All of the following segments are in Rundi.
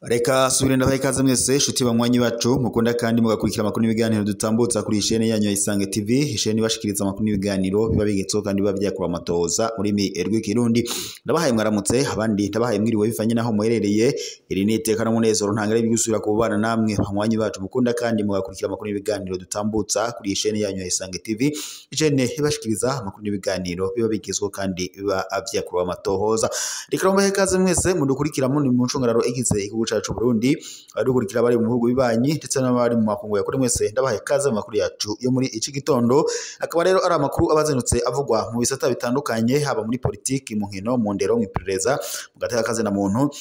Reka subire ndabaha ikaze mwese shuti banywanyi bacu mukunda kandi mugakurikira amakuru n'ibiganiro dutambutsa kuri ishene yanyu ya Isange TV, ishene ibashikiriza amakuru n'ibiganiro biba bigetso kandi biba vyakura amatoza urimi rw'ikirundi. Ndabahaye mwaramutse, abandi ndabahaye mwiriwe bivanye naho muherereye. Iri ni iteka n'umunezero ntangere bigusubira kubana namwe banywanyi bacu mukunda kandi mugakurikira amakuru n'ibiganiro dutambutsa kuri ishene yanyu ya Isange TV, ishene ibashikiriza amakuru n'ibiganiro biba bigezweho kandi biba vyakura amatohoza. Reka mbahe ikaze mwese mudukurikira muri mu ncungararo igize igihugu cacu Burundi, abadukurikira bari mu bihugu bibanyi ndetse n'abari mu makungu ya kure, mwese ndabahaye ikaze mu makuru yacu yo muri iki gitondo. Akaba rero ari amakuru abazindutse avugwa mu bisata bitandukanye, haba muri politiki, mu nkino, mu ndero, mu iperereza, mu gateka kazina muntu,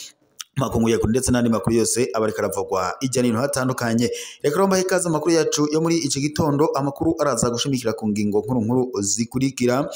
makungu ya kure ndetse n'andi makuru yose aba ariko aravugwa hirya no hino hatandukanye. Reka rero mbahe ikaze amakuru yacu yo muri iki gitondo. Amakuru araza gushimikira ku ngingo nkuru nkuru zikurikira.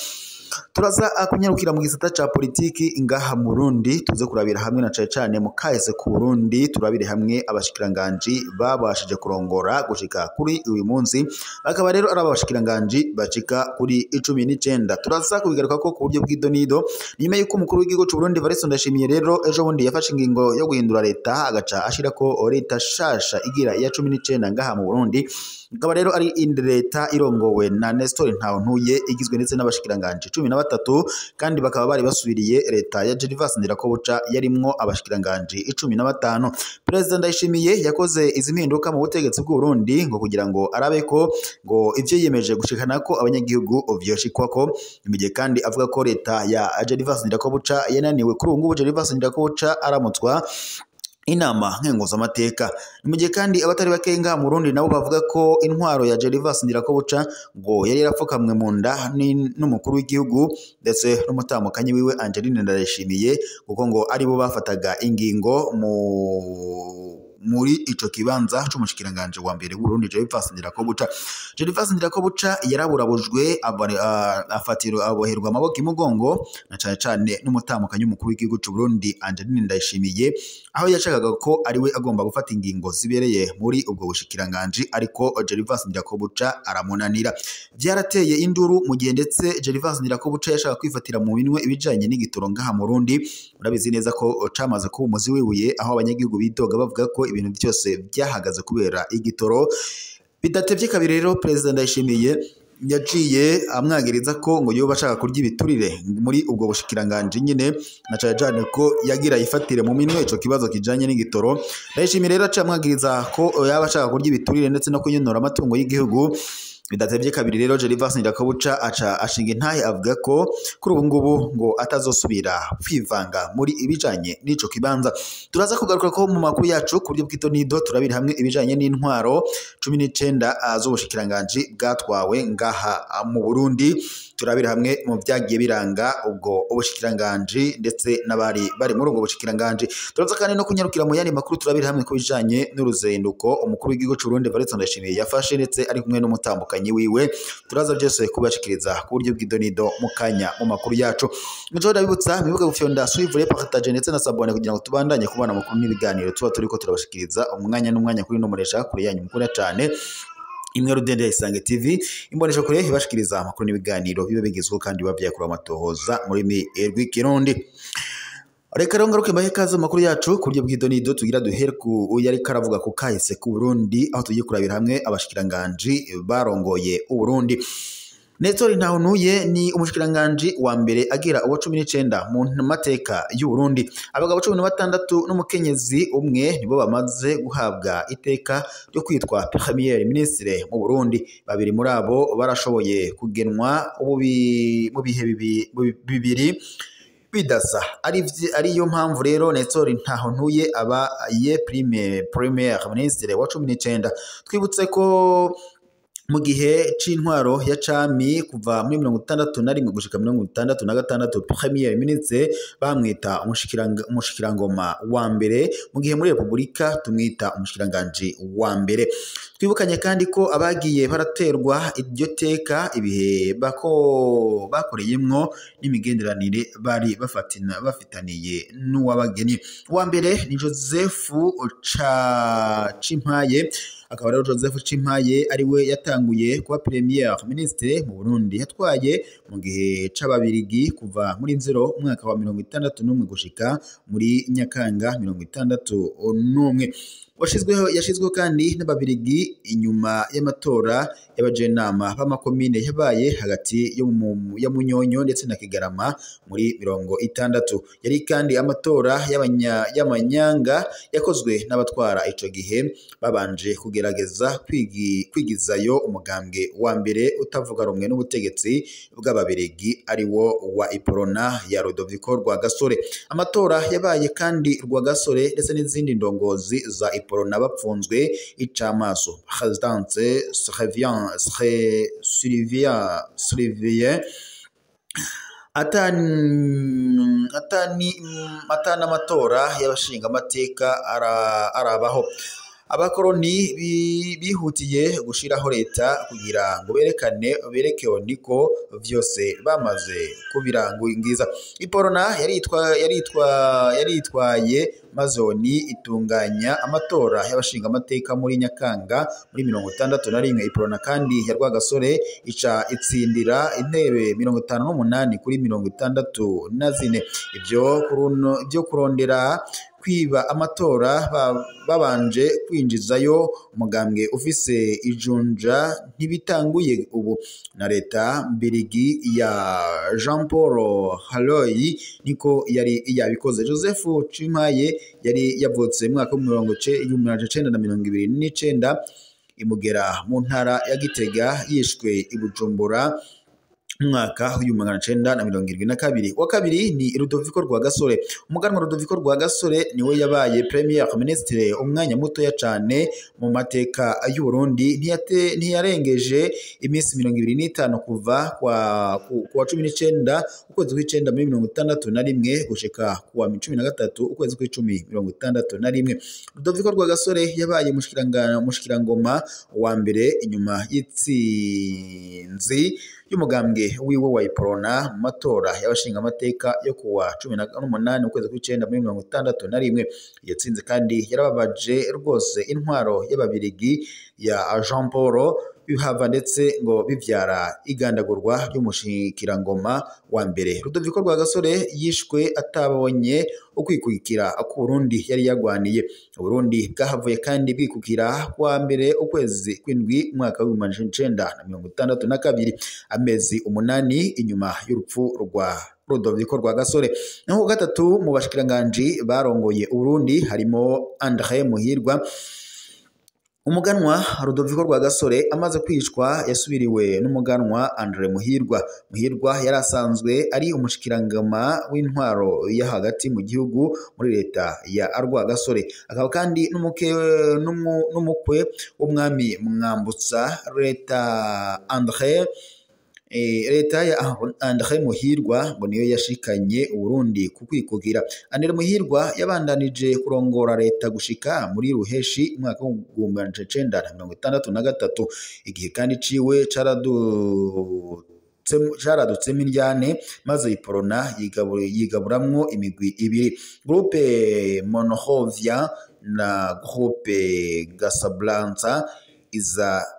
Turaza kunyarukira mu gisata ca politiki ngaha mu Burundi, tuze kurabira hamwe na cane cane mu kahise ku Burundi, turabire hamwe abashikiranganji babashije kurongora gushika kuri uyu munsi, bakaba rero ari abashikiranganji bashika kuri 19. Turaza kubigaruka ko ku buryo bw'idonido nyuma yuko umukuru w'igihugu c'u Burundi Evariste Ndayishimiye rero ejo bundi yafashe ingingo yo guhindura leta, agaca ashirako leta shasha igira iya 19 ngaha mu Burundi. Ikaba rero ari indi leta irongowe na Nestor Ntawontuye, igizwe ndetse n'abashikiranganji 13, kandi bakaba bari basubiriye leta ya Gervas Ndirakobuca yarimwo abashikiranganji 15. Perezida Ndayishimiye yakoze izi mpinduka mu butegetsi bw'u Burundi ngo kugira ngo arabe ko ngo ivyo yiyemeje gushikana ko abanyagihugu vyoshikwako. Mu gihe kandi avuga ko leta ya Gervas Ndirakobuca yananiwe, kuri ubu ngubu Gervas Ndirakobuca aramutswa inama nkenguzamateka. Ni mu gihe kandi abatari bake ngaha mu Burundi nabo bavuga ko intwaro ya Gervas Ndirakobuca ngo yari yarapfukamwe mu nda n'umukuru w'igihugu ndetse n'umutamukanyi wiwe Angeline Ndayishimiye, kuko ngo aribo bafataga ingingo muri ico kibanza c'umushikiranganje wa mbere w'Uburundi Gervas Ndirakobuca. Gervas Ndirakobuca yaraburabujwe, afatiro aboherwa amaboko imugongo na cane cane n'umutamukanyi w'umukuru w'igihugu c'u Burundi Angeline Ndayishimiye, aho yashakaga ko ariwe agomba gufata ingingo zibereye muri ubwo bushikiranganje, ariko Gervas Ndirakobuca aramunanira. Vyarateye induru mu gihe ndetse Gervas Ndirakobuca yashaka kwifatira mu minwe ibijanye n'igitoro ngaha mu Burundi. Murabizi neza ko camaze kuba umuzi wibuye, aho abanyagihugu bidoga bavuga ko ibintu byose byahagaze kubera igitoro. Bidatevye kabiri rero Perezida Ndayishimiye yaciye amwagiriza ko ngo yoba ashaka kurya ibiturire muri ubwo bushikiranganje nyine, na cane cane ko yagira yifatire mu minwe ico kibazo kijanye n'igitoro. Ndayishimiye rero aciye amwagiriza ko yaba ashaka kurya ibiturire ndetse no kunyonora amatungo y'igihugu. Bidatevye kabiri rero Gervas Ndirakobuca aca ashinga intahe avuga ko kuri ubu ngubu ngo atazosubira kwivanga muri ibijanye n'ico kibanza. Turaza kugaruka ko mu makuru yacu ku buryo bw'idonido, turabira hamwe ibijanye n'intwaro 19 z'ubushikiranganji bwatwawe ngaha mu Burundi. Turabira hamwe mu vyagiye biranga ubwo ubushikiranganji ndetse n'abari bari muri ubwo bushikiranganji. Turaza kandi no kunyarukira mu yandi makuru, turabira hamwe ku bijanye n'uruzinduko umukuru w'igihugu c'u Burundi Evariste Ndayishimiye yafashe ndetse ari kumwe n'umutambukanyi wiwe. Turaza byose kubashikiriza ku buryo bw'idonido mu kanya mu makuru yacu. Nico ndabibutsa mwibuke gufyonda suivre, partage ndetse na s'abonner kugira ngo tubandanye kubana amakuru n'ibiganiro tuba turiko turabashikiriza umwanya n'umwanya kuri no muresha kure yanyu mukunda cane imwe rudende ya Isange TV, imbonesha kure ibashikiriza amakuru n'ibiganiro biba bigezweho kandi biba vyakura amatohoza muri mi rw'ikirundi. Reka rero ngaruke mbahe ikaze mu makuru yacu ku buryo bw'idonido. Tugira duhere ku yari karavuga ku kahise ku Burundi, aho tugiye kurabira hamwe abashikiranganji barongoye Uburundi. Nestor Ntawontuye ni umushikiranganji wa mbere agira uwa 19 mu mateka y'u Burundi. Abagabo 16 n'umukenyezi umwe nibo bamaze guhabwa iteka ryo kwitwa Premier Ministre mu Burundi. Babiri muri abo barashoboye kugenwa mu bihe bibiri bidasa, ariyo mpamvu rero Nestor Ntawontuye aba ye Premier Ministre wa 19. Twibutse ko mu gihe c'intwaro ya cami kuva muri 61 gushika 66 Premier Ministre bamwita umushikirangoma wa mbere, mu gihe muri Republika tumwita umushikiranganji wa mbere. Twibukanye kandi ko abagiye baraterwa iryo teka ibihe bakoreyemwo n'imigenderanire bari bafitaniye n'uwabageni. Uwa mbere ni Joseph Cimpaye, akaba rero Joseph Cimpaye ari we yatanguye kuba Premier Ministre mu Burundi. Yatwaye mu gihe c'Ababirigi kuva muri Nzero umwaka wa 61 gushika muri Nyakanga 61. Yashizweho kandi n'Ababirigi inyuma y'amatora y'abajenama b'amakomine yabaye hagati ya Munyonyo ndetse na Kigarama muri 60. Yari kandi amatora y'amanyanga yakozwe n'abatwara ico gihe babanje kugerageza kwigizayo umugambwe wa mbere utavuga rumwe n'ubutegetsi bw'Ababirigi ari wo wa Iprona ya Rudoviko Rwagasore. Amatora yabaye kandi Rwagasore ndetse n'izindi ndongozi za Iprona bapfunzwe icamaso. Presidence Sylvien atani amatora y'abashinga amateka arabaho. Abakoroni bihutiye gushiraho leta kugira ngo bereke niko vyose bamaze kubirangiza. Iprona yaritwaye mazoni itunganya amatora y'abashinga amateka muri Nyakanga muri 61. Iprona kandi ya Rwagasore ica itsindira intebe 58 kuri 64. Ibyo kurondera kwiba amatora babanje kwinjizayo umugambwe ufise ijunja ntibitanguye ubu na leta mbirigi ya Jean Paul Haloyi niko yari yabikoze. Joseph Cimpaye yari yavutse mu mwaka wa 1929 imugera mu ntara ya Gitega, yishwe i Bujumbura mwaka w'1972. Wa kabiri ni Rudoviko Rwagasore. Umuganwa Rudoviko Rwagasore niwe yabaye Premier Ministre umwanya mutoya cane mu mateka y'u Burundi. Ntiyarengeje iminsi 25 kuva kwa 19 ukwezi kw'icenda muri 61 gushika kuwa 13 ukwezi kw'icumi 61. Rudoviko Rwagasore yabaye mushikirangoma wa mbere inyuma y'itsinzi y'umugambwe wiwe wa Iprona mu matora y'abashinga amateka yo kuwa 18 ukwezi kw'icenda muri 61. Yatsinze kandi yarababaje rwose intwaro y'Ababirigi ya Jean Paul bihava ndetse ngo bivyara igandagurwa ry'umushikirangoma wa mbere. Rudoviko Rwagasore yishwe atabonye ukwikukira ku Burundi yari yagwaniye. Uburundi bwahavuye kandi bwikukira kwa mbere ukwezi kw'indwi umwaka w'ibihumbi 1962, amezi 8 inyuma y'urupfu rwa Rudoviko Rwagasore. Naho gatatu mu bashikiranganji barongoye Uburundi harimo André Muhirwa. Umuganwa Rudoviko Rwagasore amaze kwicwa yasubiriwe n'umuganwa André Muhirwa. Muhirwa yari asanzwe ari umushikirangoma w'intwaro ya hagati mu gihugu muri leta ya Rwagasore, akaba kandi n'umukwe w'umwami Mwambutsa. Leta ya André Muhirwa ngo niyo yashikanye Uburundi ku kwikukira. André Muhirwa yabandanije kurongora leta gushika muri Ruheshi umwaka w'1963, igihe kandi ciwe caradutsemo indyane maze Iprona yigaburamwo imigwi ibiri, Groupe Monrovia na Groupe Casablanca.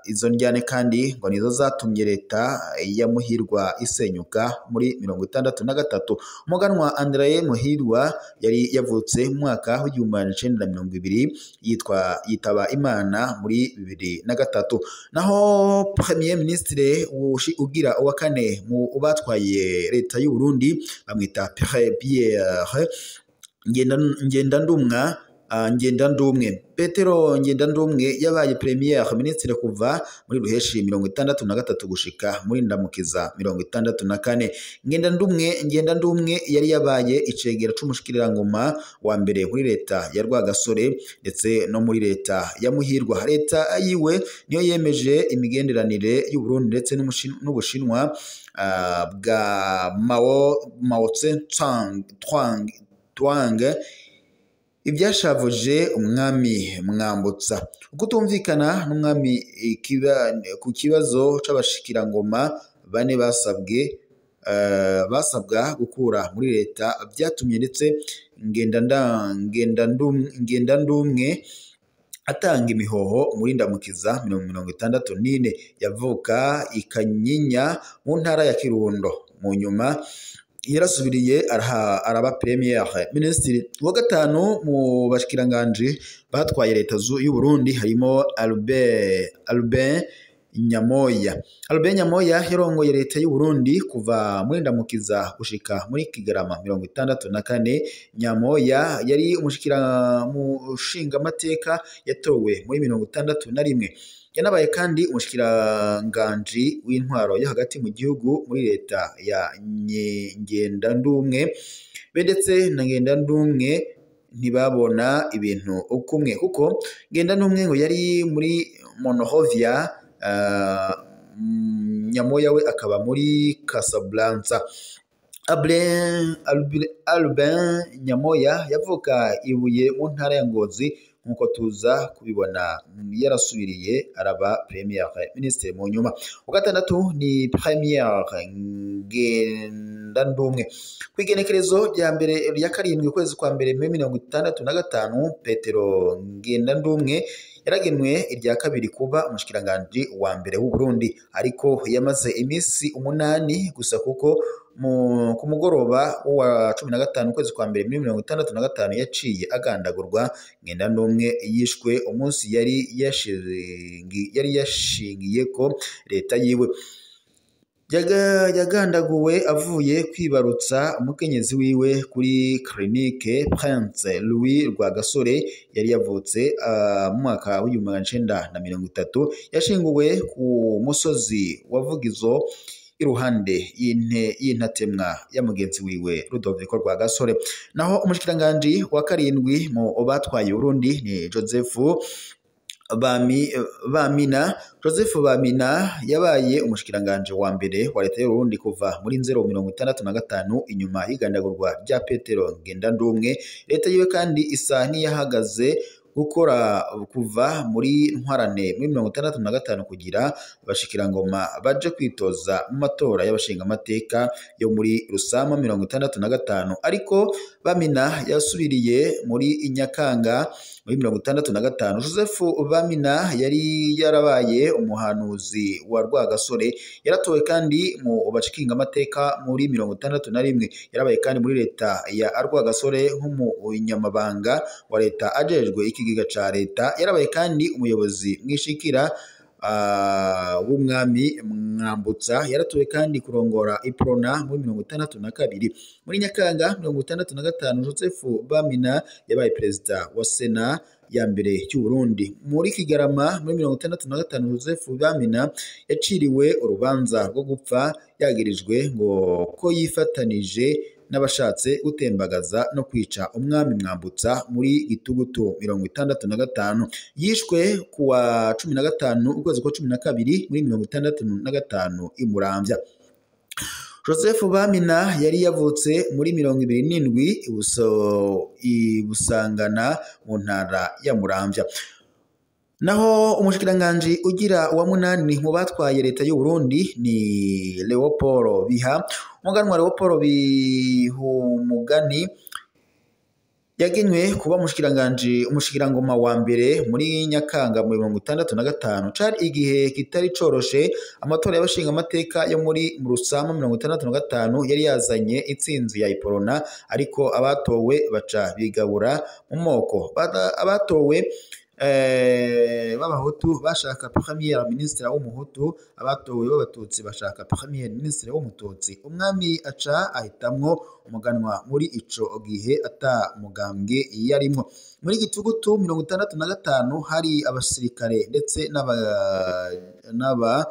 Izo njyane kandi ngo nizo zatumye leta ya Muhirwa isenyuka muri 63. Umuganwa André Muhirwa yari yavutse mu mwaka w'1920 yitaba Imana muri 2003. Naho Premier Ministre ugira uwa kane mu batwaye leta y'u Burundi bamwita Pierre Ngendandumwe. Petero Ngendandumwe yabaye Premier Ministre kuva muri Ruheshi 63 gushika muri Ndamukiza 64. Ngendandumwe yari yabaye icegera c'umushikirangoma wa mbere muri leta ya Rwagasore ndetse no muri leta ya Muhirwa. Leta yiwe niyo yemeje imigenderanire y'u Burundi ndetse n'Ubushinwa bwa Mao Tse-tung. Ibyashavuje umwami Mwambutsa, ukutumvikana n'umwami ku kibazo c'abashikirangoma bane basabwe basabwa gukura muri leta byatumye ndetse Ngendandumwe atanga imihoho muri Ndamukiza 64. Yavuka i Kanyinya mu ntara ya Kirundo. Mu nyuma yarasubiriye araba premier ministre. Wa gatanu mu bashikiranganji batwaye leta y'u Burundi harimo Albert Nyamoya. Albert Nyamoya yarongoye leta y'u Burundi kuva muri Ndamukiza gushika muri Kigarama 64. Nyamoya yari umushingamateka yatowe muri 61. Yanabaye kandi umushikiranganji w'intwaro yo hagati mu gihugu muri leta ya Ngendandumwe. Be ndetse na Ngendandumwe ntibabona ibintu ukumwe, kuko Ngendandumwe ngo yari muri Monrovia, Nyamoya we akaba muri Casablanca. Albert Nyamoya yavuka Ibuye mu ntara ya Ngozi, nkuko tuza kubibona yarasubiriye araba premier ministre mu nyuma. Wa gatandatu ni premier Ngendandumwe. Kw'igenekerezo rya mbere rya karindwi ukwezi kwa mbere muri 65, Petero Ngendandumwe yaragenwe irya kabiri kuba umushikiranganji wa mbere w'u Burundi, ariko yamaze iminsi 8 gusa, kuko ku mugoroba wa 15 ukwezi kwa mbere muri 65 yaciye agandagurwa. Ngendandumwe yishwe umunsi yari yashingiye ko leta yiwe. Yagandaguwe avuye kwibarutsa umukenyezi wiwe kuri clinique Prince Louis Rwagasore. Yari yavutse mu mwaka w'1930. Yashinguwe ku musozi wa Vugizo iruhande y'intatemwa ya mugenzi wiwe Rudoviko Rwagasore. Naho umushikiranganji wa karindwi mu batwaye Burundi ni Joseph Bamina. Joseph Bamina yabaye umushikiranganje wa mbere wa leta y'u Burundi kuva muri 065 inyuma y'igandagurwa rya Petero Ngendandumwe. Leta yiwe kandi isa n'iyahagaze gukora kuva muri ntwarane muri 65 kugira abashikirangoma baje kwitoza mu matora y'abashingamateka yo muri Rusama 65. Ariko Bamina yasubiriye muri Nyakanga muri 65. Joseph Bamina yari yarabaye umuhanuzi wa Rwagasore, yaratowe kandi mu bashingamateka muri 61. Yarabaye kandi muri leta ya Rwagasore nk'umunyamabanga wa leta ajejwe ikigega ca leta. Yarabaye kandi umuyobozi mwishikira w'umwami Mwambutsa. Yaratowe kandi kurongora Iprona muri 62. Muri Nyakanga 65 Joseph Bamina yabaye perezida wa Sena ya mbere cy'u Burundi. Muri Kigarama muri 65 Joseph Bamina yaciriwe urubanza rwo gupfa, yagirijwe ngo ko yifatanije n'abashatse gutembagaza no kwica umwami Mwambutsa muri Gitugutu 65. Yishwe kuwa 15 ukwezi kwa 12 muri 65 i Muramvya. Joseph Bamina yari yavutse muri 27 i Busangana mu ntara ya Muramvya. Naho umushikiranganji ugira wa munani mu batwaye leta y'u Burundi ni Leopold Biha. Umuganwa Leopold Bihumugani yagenywe kuba umushikiranganji umushikirangoma wa mbere muri Nyakanga muri 65. Cari igihe kitari coroshe. Amatora y'abashinga amateka yo muri Rusama 65 yari yazanye intsinzi ya Iprona, ariko abatowe baca bigabura mu moko. Abatowe b'abahutu bashaka premier ministre w'umuhutu, abatowe b'abatutsi bashaka premier ministre w'umututsi. Umwami aca ahitamwo umuganwa muri ico gihe ata mugambwe yarimwo. Muri Gitugutu 65 hari abasirikare ndetse n'aba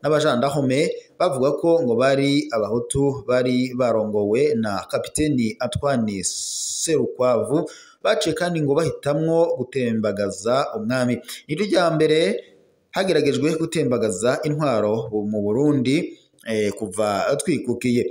n'abajandarume bavuga ko ngo bari abahutu bari barongowe na kapiteni Antoine Serukwavu. Baciye kandi ngo bahitamwo gutembagaza umwami. Niryo rya mbere hageragejwe gutembagaza intwaro mu Burundi kuva twikukiye.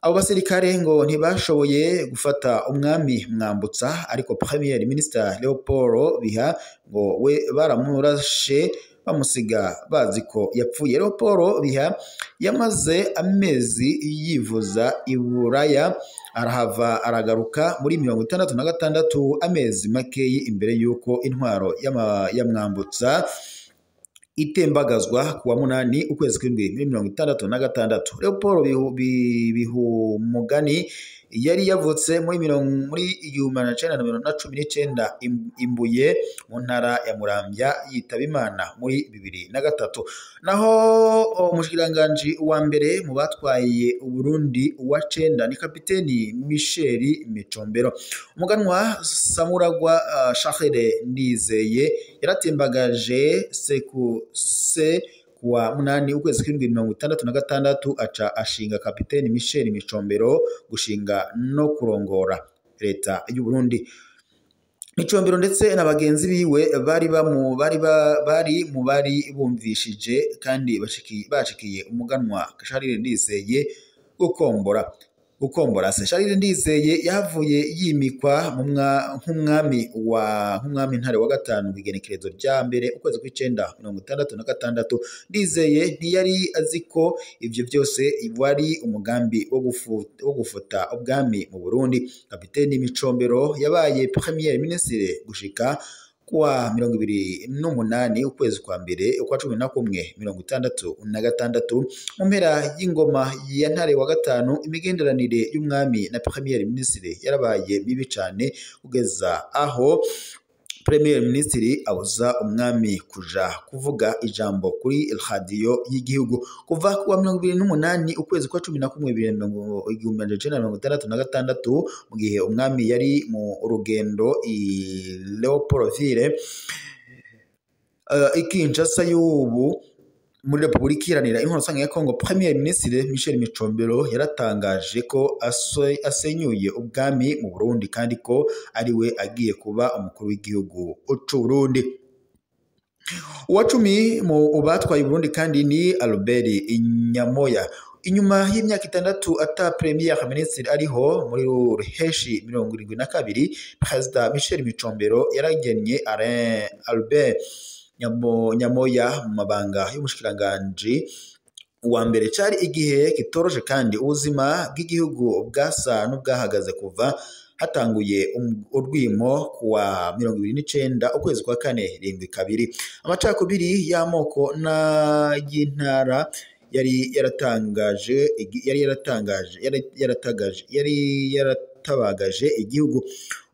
Abo basirikare ngo ntibashoboye gufata umwami Mwambutsa, ariko Premier Minister Leopold Biha ngo we baramurashe bamusiga bazi ko yapfuye. Leopold Biha yamaze amezi yivuza i Buraya, arahava aragaruka muri 66, amezi makeyi imbere y'uko intwaro ya Mwambutsa itembagazwa kuwa 8 ukwezi kw'indwi muri 66. Leopold Bihumugani yari yavutse muri 1919 Imbuye mu ntara ya Muramvya, yitaba Imana muri 2003. Naho umushikiranganji wa mbere mu batwaye Uburundi wa 9 ni kapiteni Michel Micombero. Umuganwa Samuragwa Charles Ndizeye yaratembagaje se kuwa 8 ukwezi kw'indwi 66, aca ashinga kapiteni Michel Micombero gushinga no kurongora leta y'u Burundi. Micombero ndetse na bagenzi biwe bari mu bari bumvishije kandi bashikiye umuganwa Charles Ndizeye gukombora se. Charles Ndizeye yahavuye yimikwa nk'umwami Ntare wa 5 kw'igenekerezo rya mbere ukwezi kw'icenda 66. Ndizeye ntiyari azi ko ivyo byose wari umugambi wo gufuta ubwami mu Burundi. Kapiteni Micombero yabaye Premier Ministre gushika kuwa 28 ukwezi kwa mbere ukwa 11 66. Mu mpera y'ingoma ya Ntare wa 5, imigenderanire y'umwami na Premier Ministre yarabaye mibi cane, kugeza aho Premier Ministre abuza umwami kuja kuvuga ijambo kuri radio y'igihugu. Kuva kuwa 28 ukwezi kwa 11 1966, mu gihe umwami yari mu rugendo i Leopoldville i Kinshasa y'ubu muri Republika Iharanira Intwaro Rusange ya Kongo, Premier Ministre Michel Micombero yaratangaje ko asenyuye ubwami mu Burundi kandi ko ariwe agiye kuba umukuru w'igihugu c'u Burundi. Uwa 10 mu batwaye Burundi kandi ni Albert Nyamoya. Inyuma y'imyaka 6 ata Premier Ministre ariho, muri ruheshi 72, Perezida Michel Micombero yaragennye Albert Nyamoya mu mabanga y'umushikiranganji wa mbere. Cari igihe kitoroshe kandi ubuzima bw'igihugu bwasa n'ubwahagaze kuva hatanguye urwimo kuwa 29 ukwezi kwa 4 72. Amacakubiri y'amoko n'ay'intara yari yaratabagaje igihugu.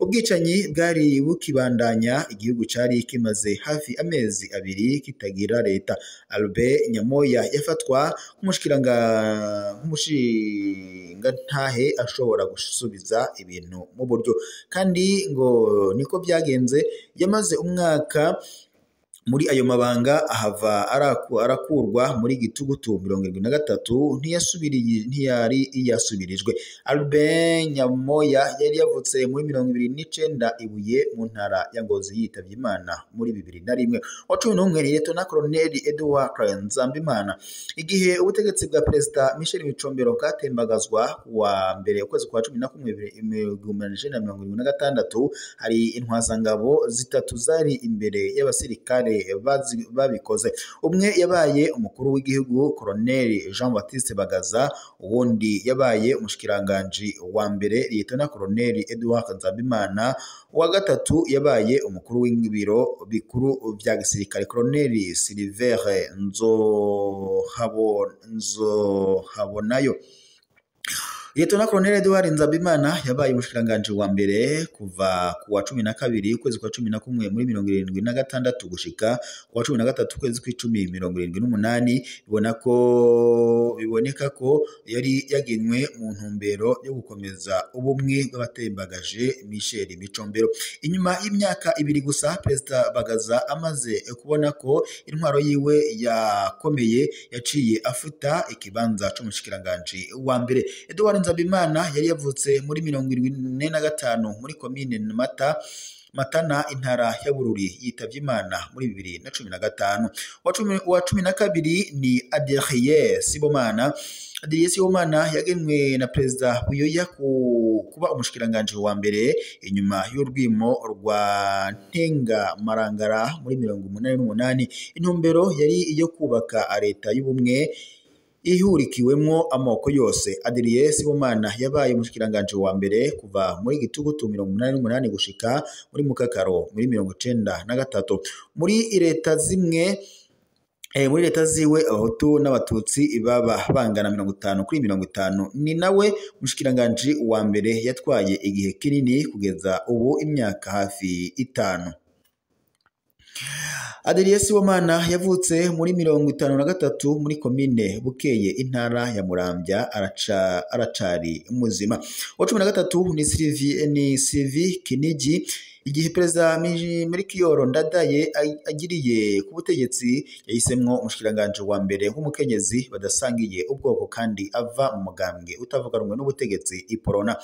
Ubwicanyi bwari bukibandanya, igihugu cari kimaze hafi amezi 2 kitagira leta. Albert Nyamoya yafatwa nk'umushingantahe ashobora gusubiza ibintu mu buryo, kandi ngo niko byagenze. Yamaze umwaka muri ayo mabanga, ahava arakurwa muri gitugutu 73, ntiyari yasubirijwe. Albert Nyamoya yari yavutse muri 29 Ibuye mu ntara ya Ngozi, yitavye Imana muri 2001. Wa 11 ni Lieutenant Colonel Edouard Nzambimana. Igihe ubutegetsi bwa Perezida Michel Micombero bwatembagazwa kuwa mbere ukwezi kwa 11 1976, hari intwazangabo zitatu zari imbere y'abasirikare babikoze. Umwe yabaye umukuru w'igihugu Colonel Jean Baptiste Bagaza, uwundi yabaye umushikiranganji wa mbere Lieutenant Colonel Edouard Nzambimana, uwa gatatu yabaye umukuru w'ibiro bikuru vya gisirikare Colonel Silvere Nzohabonayo. Lieutenant Colonel Edouard Nzabimana yabaye umushikiranganji wa mbere kuva kuwa 12 ukwezi kwa 11 muri 76 gushika kuwa 13 ukwezi kw'icumi 78. Biboneka ko yari yagenwe mu ntumbero yo gukomeza ubumwe bw'abatembagaje Michel Micombero. Inyuma y'imyaka 2 gusa, Perezida Bagaza amaze kubona ko intwaro yiwe yakomeye, yaciye afuta ikibanza c'umushikiranganji wa mbere. Edouard Nzabimana yari yavutse muri 75 muri komine Mata Matana intara ya Bururi, yitavye Imana muri 2015. Uwa 12 ni Adrien Sibomana. Adrien Sibomana yagenwe na Perezida Buyoya kuba umushikiranganje wa mbere inyuma y'urwimo rwa Ntenga Marangara muri 88. Intumbero yari iyo kubaka leta y'ubumwe ihurikiwemwo amoko yose. Adrien Sibomana yabaye umushikiranganje wa mbere kuva muri Gitugutu 88 gushika muri Mukakaro muri 93. Muri leta zimwe muri leta ziwe abahutu n'abatutsi baba bangana 50 kuri 50. Ni nawe mushikiranganje wa mbere yatwaye igihe kinini kugeza ubu imyaka hafi 5. Adrien Sibomana yavutse muri 53 muri komine Bukeye intara ya Muramvya, aracari muzima. Wa 13 ni Sylvie Kinigi. Igihe Perezida Melchior Ndadaye agiriye ku butegetsi, yahisemwo umushikiranganje wa mbere w'umukenyezi badasangiye ubwoko kandi ava mu mugambwe utavuga rumwe n'ubutegetsi Iporona.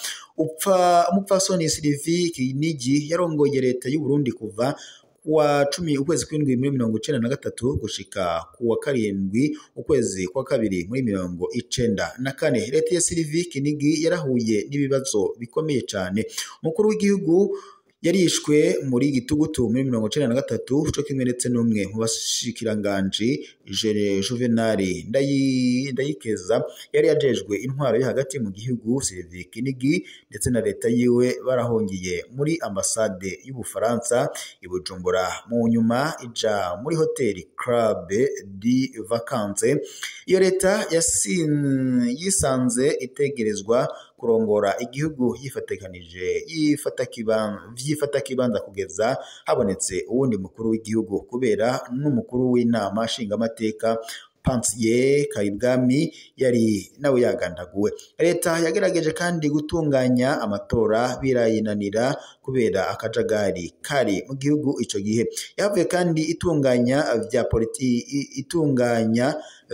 Umupfasoni Sylvie Kinigi yarongoye leta y'u Burundi kuva kuwa 10 ukwezi kw'indwi muri 93 gushika kuwa 7 ukwezi kwa kabiri muri 94. Leta ya Sylvie Kinigi yarahuye n'ibibazo bikomeye cane. Umukuru w'igihugu yarishwe muri Gitugutu muri 93 co kimwe ndetse n'umwe mu bashikiranganji Juvenal Ndayikeza yari yajejwe intwaro yo hagati mu gihugu. Sylvie Kinigi ndetse na leta yiwe barahungiye muri ambasade y'Ubufaransa i Bujumbura, mu nyuma ija muri hoteli Club de Vacances. Iyo leta yisanze itegerezwa kurongora igihugu yifatakanije vyifata kibanza kugeza habonetse uwundi mukuru w'igihugu, kubera n'umukuru w'inama nshingamateka Pansier Karibwami yari nawe yagandaguwe. Leta yagerageje kandi gutunganya amatora birayinanira kubera akajagari kari mu gihugu ico gihe. Yavuye kandi itunganya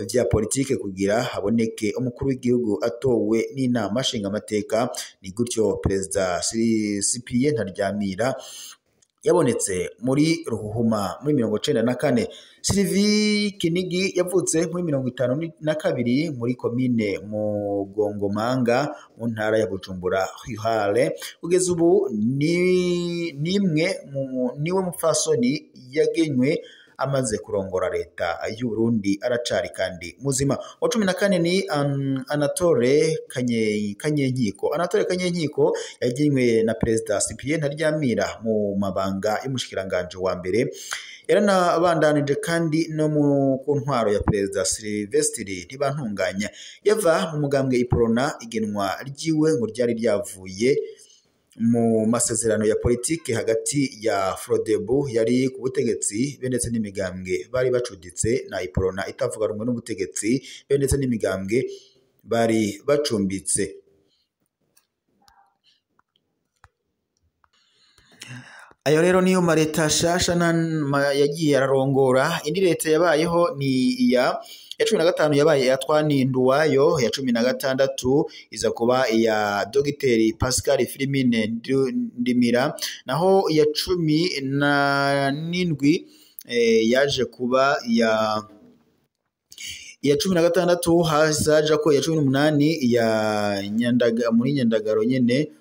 vya politike kugira haboneke umukuru w'igihugu atowe n'inama nshingamateka. Ni gutyo Perezida Cyprien Ntaryamira yabonetse muri Ruhuhuma muri 94. Sylvie Kinigi yavutse muri 52 muri komine Mugongomanga mu ntara ya Bujumbura Rurale. Kugeza ubu ni nimwe niwe mupfasoni yagenywe amaze kurongora leta y'u Burundi, aracari kandi muzima. Wa 14 ni Anatole Kanyenkiko. Anatole Kanyenkiko yagenywe na Perezida Cyprien Ntaryamira mu mabanga y'umushikiranganje wa mbere. Yaranabandanije kandi no mu ku ntwaro ya Perezida Sylvestre Ntibantunganya. Yava mu mugambwe Iprona. Igenwa ryiwe ngo ryari ryavuye mu masezerano ya politike hagati ya Frodebu yari ku butegetsi be ndetse n'imigambwe bari bacuditse na Iprona itavuga rumwe n'ubutegetsi be ndetse n'imigambwe bari bacumbitse. Ayo rero niyo mareta shasha yagiye ararongora. Indi leta yabayeho ni iya ya 15 yabaye iya Twani Nduwayo, ya 16 iza kuba iya Dogiteri Pascal Filimine Ndimira, naho iya 17 yaje kuba iya 16 hazaja ko iya 18 ya Nyandaga muri Nyandagaro nyene,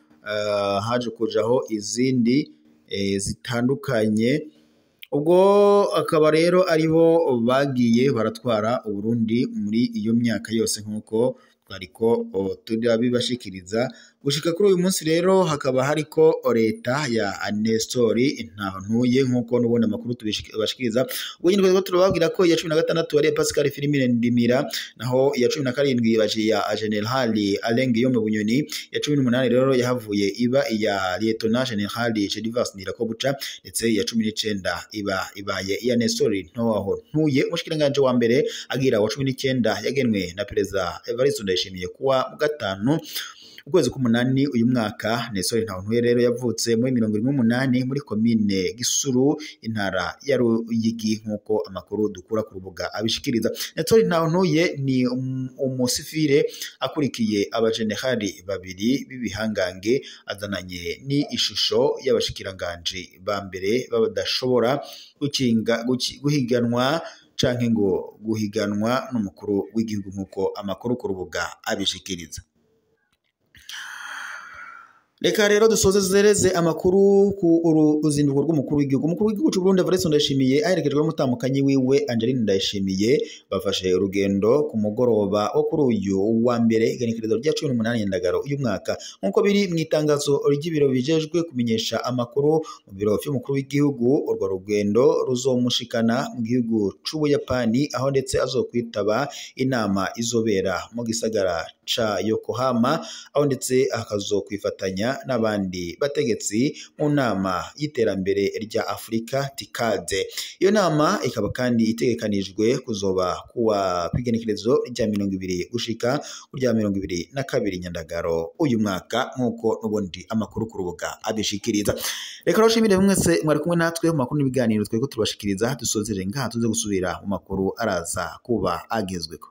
haje kujaho izindi zitandukanye. Ubwo akaba rero aribo bagiye baratwara Uburundi muri iyo myaka yose nkuko twariko turabibashikiriza gushika kuri uyu munsi. Rero hakaba hariko leta ya Nestori Ntaho-Ntuye nkuko n'ubundi amakuru tubashikiriza. Ubwo nyine twari turababwira ko iya 16 ari Pascal Filimine Ndimira, naho iya 17 baje ya General Alain Guillaume Bunyoni, iya 18 rero yahavuye iba iya Lieutenant General Gervas Ndirakobuca, ndetse iya 19 iba ibaye iya Nestori Ntaho-Ntuye umushikiranganje wa mbere agira wa 19 yagenwe na Perezida Evariste Ndayishimiye kuwa gatanu ukwezi k'umunani uyu mwaka. Nestor Ntahontuye rero yavutse muri 78 muri komine Gisuru, intara ya Ruyigi, nk'uko amakuru dukura ku rubuga abishikiriza. Nestor Ntahontuye ni umusivile akurikiye abajenerali babiri b'ibihangange, azananye ni ishusho y'abashikiranganji ba mbere badashobora guhiganwa canke ngo guhiganwa n'umukuru w'igihugu, nk'uko amakuru ku rubuga abishikiriza. Reka rero dusozereze amakuru ku uruzinduko rw'umukuru w'igihugu. Umukuru w'igihugu cy'u Burundi Evariste Ndayishimiye aherekejwe n'umutamukanyi wiwe Angeline Ndayishimiye bafashe urugendo ku mugoroba wo kuri uyu wa mbere, igenekerezo rya 18 Nyandagaro uyu mwaka, nk'uko biri mu itangazo ry'ibiro bijejwe kumenyesha amakuru mu biro vy'umukuru w'igihugu. Urwo rugendo ruzomushikana mu gihugu c'Ubuyapani, aho ndetse azokwitaba inama izobera mu gisagara ca Yokohama, aho ndetse akazokwifatanya n'abandi bategetsi mu nama y'iterambere rya Afurika TICAD. Iyo nama ikaba kandi itegekanijwe kuzoba kuwa kwigenekerezo rya 20 gushika kurya 22 Nyandagaro uyu mwaka, nk'uko n'ubundi amakuru ku rubuga abishikiriza. Reka rero shimire mwese mwari kumwe natwe mu makuru n'ibiganiro tweko tubashikiriza. Dusozere ngaha, tuze gusubira mu makuru araza kuba agezweko.